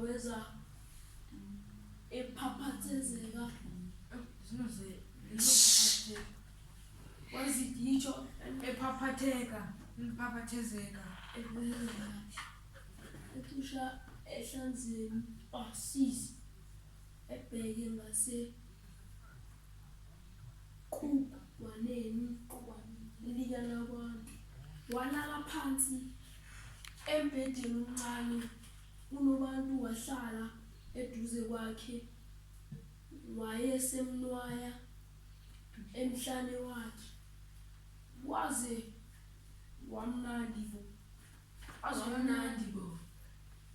weza ephaphathezeka. What is it? Yitsho ephaphatheka, ephaphathezeka. Ecusha ehlanzeni oh sis ebheke ngaseqhugwaneni likaNobantu. Walala phansi embhedeni omncane, uNobantu wahlala eduze kwakhe wayesemnwaya emhlane wakhe. Waze wamnandi bo. Waze wamnandi bo.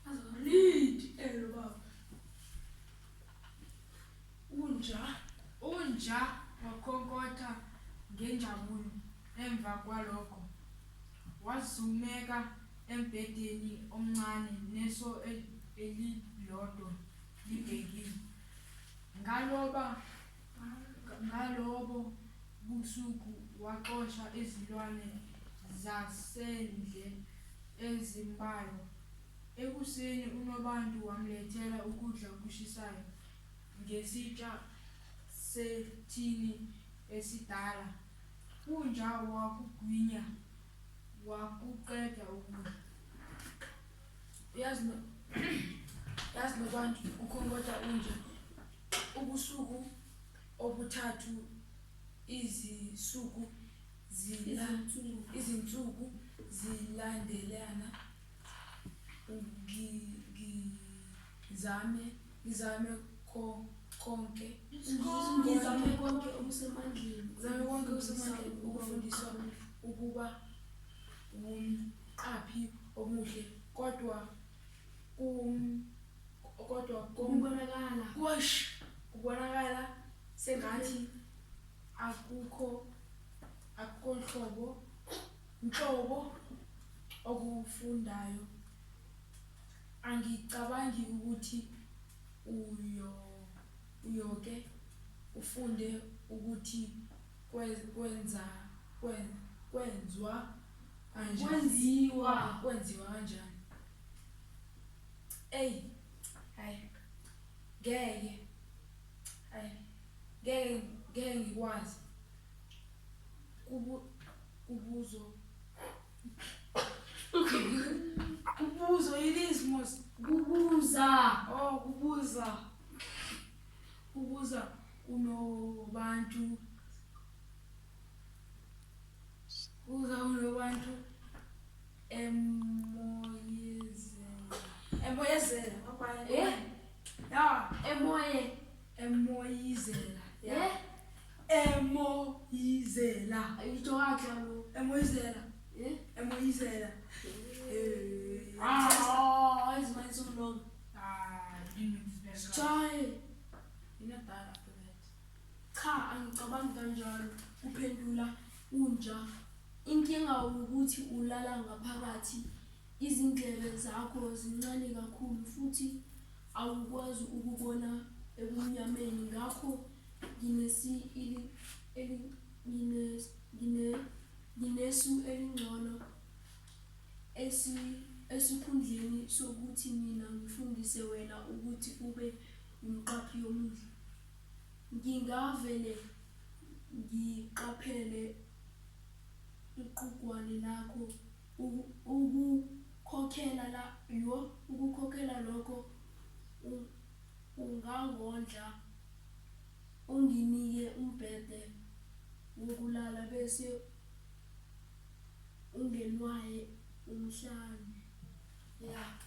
Waze read elo baba. Unja unja wakhonkotha ngenjabulo emva kwalokho. Wazumeka embhedeni omncane neso elilodwa libhekile. Ngaloba ngalobo busuku waxosha izilwane zasendle ezimbalwa. Ekuseni uNobantu wamlethela ukudla okushisayo ngesitsha sethini esidala. Unja wakugwinya wakuqeda ukudla. Uyazi no yazi Nobantu ukhonkotha unja ubusuku obuthathu izinsuku zila izinsuku zilandelana ngizame ngizame konke ngizame konke okusemandleni ngizame konke okusemandleni ukufundiswa ukuba wumqaphi omuhle kodwa kum kodwa kubonakala kosh kubonakala sengathi akukho akukho nhlobo nhlobo okufundayo. Angicabangi ukuthi uyo uyoke ufunde ukuthi kwenza kwenzwa kanjani. Kwenziwa. Kwenziwa kanjani. Eyi, hayi, ngeke, hayi, ngeke, ngeke ngikwazi. Kubu, kubuzo, kubuzo it is mos. Kubuza. Oh, kubuza. Kubuza uNobantu. Kubuza uNobantu emoyizela. Emoyizela, bye. Eh? Ya, Emoye. Emoyizela. Ya. Eh? Emoyizela. Ayitsho kahle kaloku. Emoyizela. Eh? Emoyizela. Eh. Ah, is so long. Ah, you didn't make this better. Jaye. You're not bad after that. Cha, angicabangi kanjalo, kuphendula unja. Inkinga ukuthi ulala ngaphakathi, izindlebe zakho zincane kakhulu futhi awukwazi ukubona ebumnyameni. Ngakho nginesi ili eli ngine ngine nginesu elingcono esi esikhundleni sokuthi mina ngifundise wena ukuthi ube umqaphi omuhle. Ngingavele ngiqaphele iqhugwane lakho ukukhokhela la yo ukukhokhela lokho ungangondla unginike umbhede wokulala bese ungenwaye umhlane. Ya.